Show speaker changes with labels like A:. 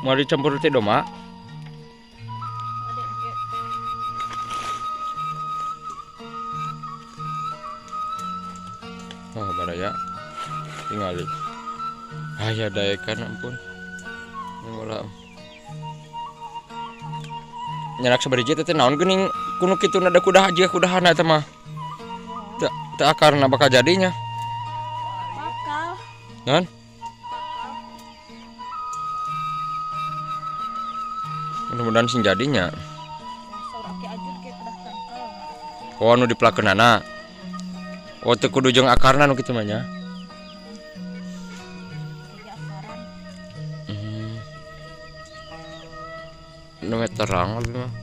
A: Mau dicampur teh doma?
B: Ada engke.
A: Oh, baraya. Tingali. Aya daekan, ampun. Ini bola. Nyarak sabaraha teh naon geuning kuno kitu da kudah aja kudahana eta mah. Teu teu akarna bakal jadinya.
B: Bakal.
A: Naon?
B: Bakal.
A: Mudah-mudahan sing jadinya.
B: Saur Aki Ajun kayak kedah tangkal.
A: Oh, anu dipelakeunana. Oh, teu kudu jeung akarna nu kitu mah nya.
B: Kayaknya akaran.
A: Nu terang abi mah.